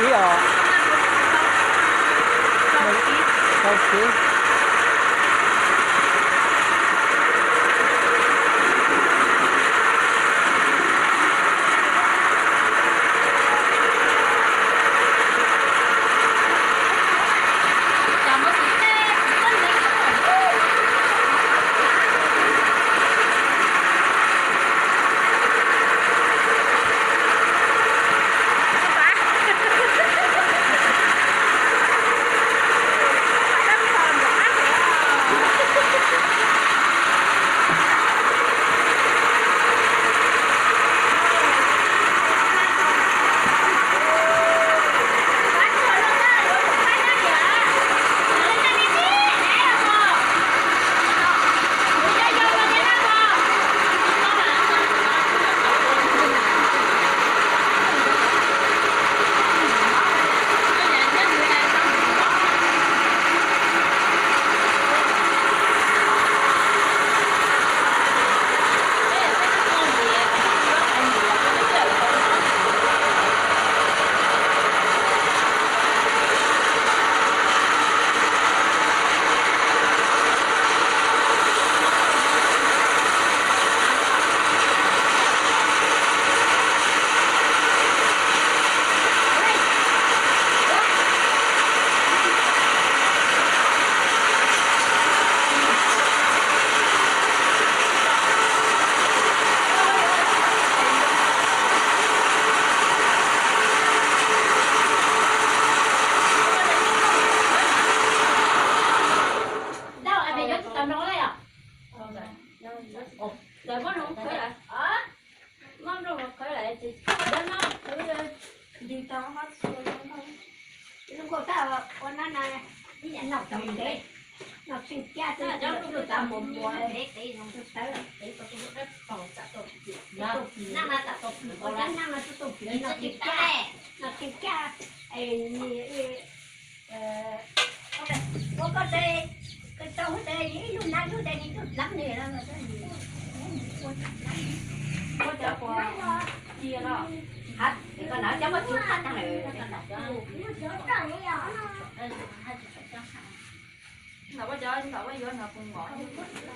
Ib os. Rau xwb.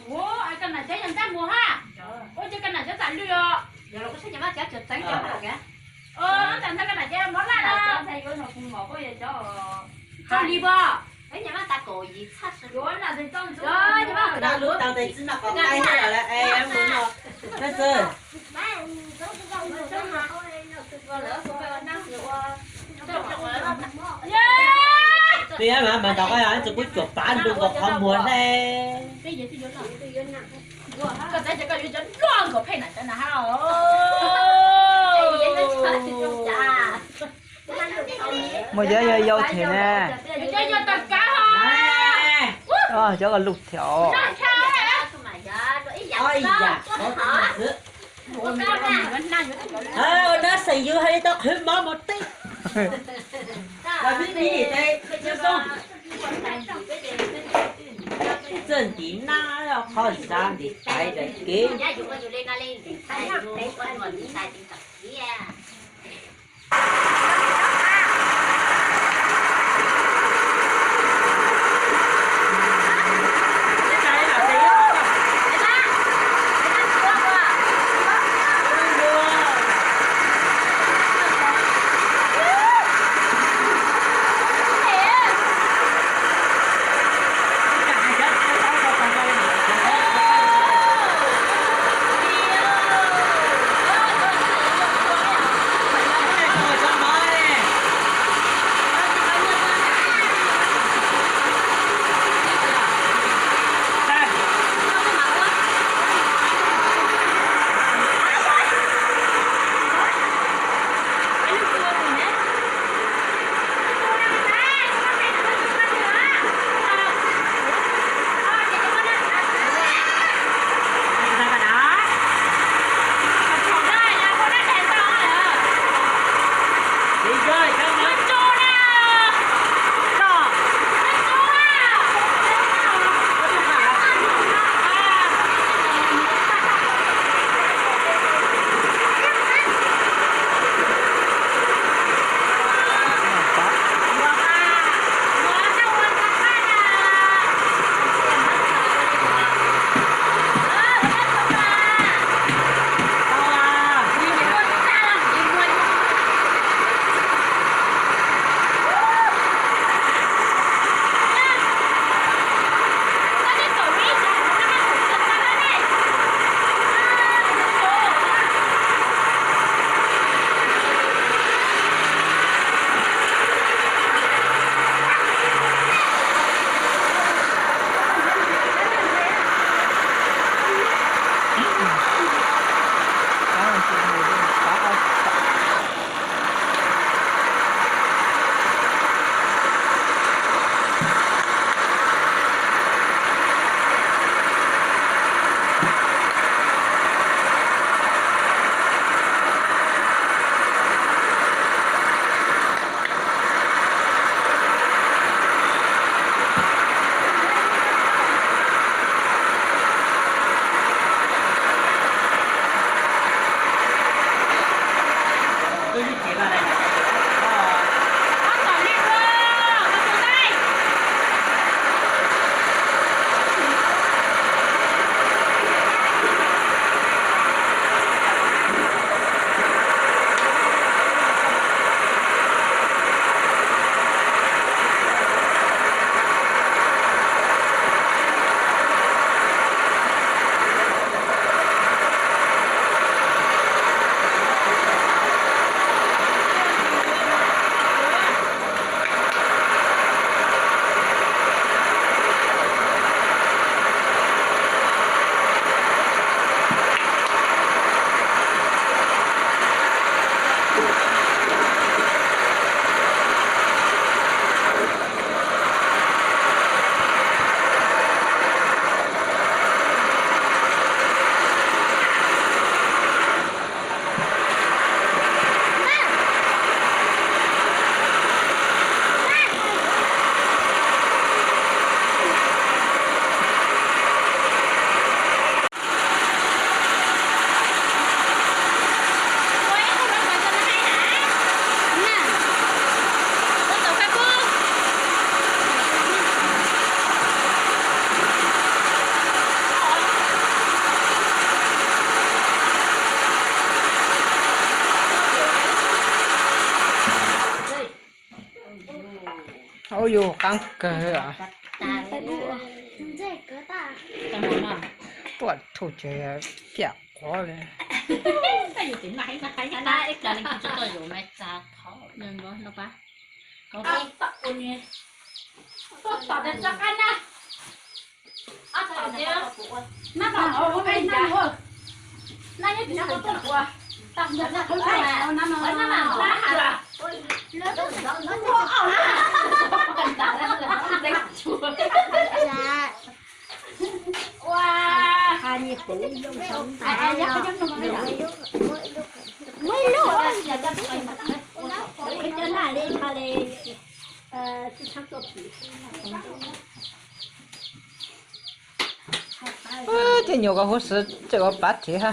Ua, koj nam cov yog ntaj mus hab. Ua, cov nam cov txam lwj os. Yog los kuv saib cov mab cov tseem tseeb cov. Ntawm ntag koj nam cov mov laj na. Txaus li pom. Lub tau tes txi no kom nqaij lawm es mus no. Nab xwb. Twb yog mas mas ntaus koj yog tsis pub cuam pav ntu nkaus qhov muag ne. Muaj cov yog yau thiab ne. Cov ko luj thiab os. Ua dab xeem yus hais li tau qhwv mov mus teb. Los vib vib tes xyov xyov. Txawj ntim nab qhov zab ntim tais daim kev. Yus qaab kawg. Tuaj thaum tsev piam quav li. Tej nyuam ko huv si tseem ua pav thiv ha.